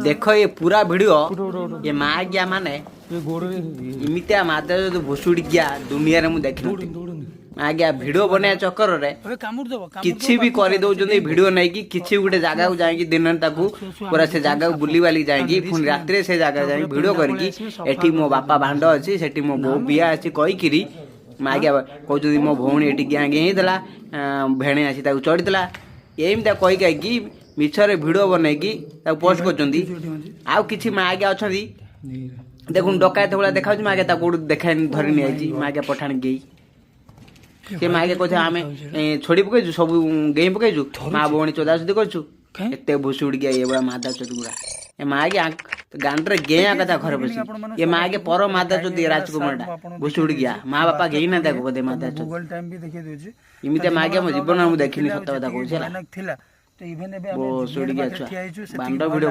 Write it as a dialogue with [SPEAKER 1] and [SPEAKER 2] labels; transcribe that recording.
[SPEAKER 1] ଦେଖ ଏ ପୁରା ଭିଡ଼ିଓ। ଏ ମାଆଜ୍ଞା ମାନେ ଏମିତିଆ ମାଦ ଯଦି ଭୁଷୁଡ଼ିକିଆ ଦୁନିଆରେ ମୁଁ ଦେଖିନଥିଲି। ଆଜ୍ଞା, ଭିଡ଼ିଓ ବନେଇବା ଚକ୍କରରେ କିଛି ବି କରିଦଉଛନ୍ତି। ଭିଡ଼ିଓ ନେଇକି କିଛି ଗୋଟେ ଜାଗାକୁ ଯାଇକି ଦିନରେ ତାକୁ ପୁରା ସେ ଜାଗାକୁ ବୁଲିବାଲି ଯାଇକି ପୁଣି ରାତିରେ ସେ ଜାଗା ଯାଇକି ଭିଡ଼ିଓ କରିକି, ଏଠି ମୋ ବାପା ଭାଣ୍ଡ ଅଛି, ସେଠି ମୋ ବୋଉ ବିଆ ଅଛି କହିକିରି ମାଆଜ୍ଞା କହୁଛନ୍ତି, ମୋ ଭଉଣୀ ଏଠି ଗିଆଁ ଗିଆଁ ହେଇଥିଲା, ଭେଣେ ଆସି ତାକୁ ଚଢ଼ିଥିଲା, ଏମିତିଆ କହି କହିକି ମିଛରେ ଭିଡ଼ିଓ ବନେଇକି ତାକୁ ପୋଷ୍ଟ କରୁଛନ୍ତି। ଆଉ କିଛି ମାଆଜ୍ଞା ଅଛନ୍ତି, ଦେଖୁন, ଡକାୟତ ଭଳିଆ ଦେଖାଯାଉଛି ମାଆଜ୍ଞା, ତାକୁ କୋଉଠୁ ଦେଖାଇ ଧରି ନେଇଯାଇଛି ମାଆଜ୍ଞା, ପଠାଣି ଗେଇ। ସେ ମାଆଜ୍ଞା କହୁଛି, ଆମେ ଛୋଡ଼ି ପକେଇଛୁ, ସବୁ ଗେଇଁ ପକେଇଛୁ, ମା ଭଉଣୀ ଚୋଦାଚୋଦି କରୁଛୁ। ଏତେ ଭୁଷୁଡ଼ିକିଆ ଏଭଳିଆ ମାଦା ଚୋଦ ଗୁଡ଼ା। ଏ ମାଆଜ୍ଞା ଗାଣ୍ଡରେ ଗେଇଁଆ କଥା ଘରେ ବସି। ଏ ମାଆଜ୍ଞା ପର ମାଦା ଚୋଦି ରାଜକୁମାରଟା ଭୁଷୁଡ଼ିକିଆ, ମା ବାପା ଗେଇନା ତାକୁ ବୋଧେ ମାଦା ଚୋଦ।
[SPEAKER 2] ଗୁଗଲ ଟାଇମ୍ ବି ଦେଖେଇ ଦଉଛି।
[SPEAKER 1] ଏମିତିଆ ମାଆଜ୍ଞା ମୋ ଜୀବନରେ ମୁଁ ଦେଖିନି, ସତ କଥା କହୁଛି ହେଲା।
[SPEAKER 2] ଥିଲା ତ ଇଭେନ୍ ଏବେ ଆମେ
[SPEAKER 1] ଭୁଷୁଡ଼ିକିଆ ଛୁଆ
[SPEAKER 2] ଠିଆ ହେଇଛୁ।
[SPEAKER 1] ବାଣ୍ଡ ଭିଡ଼ିଓ।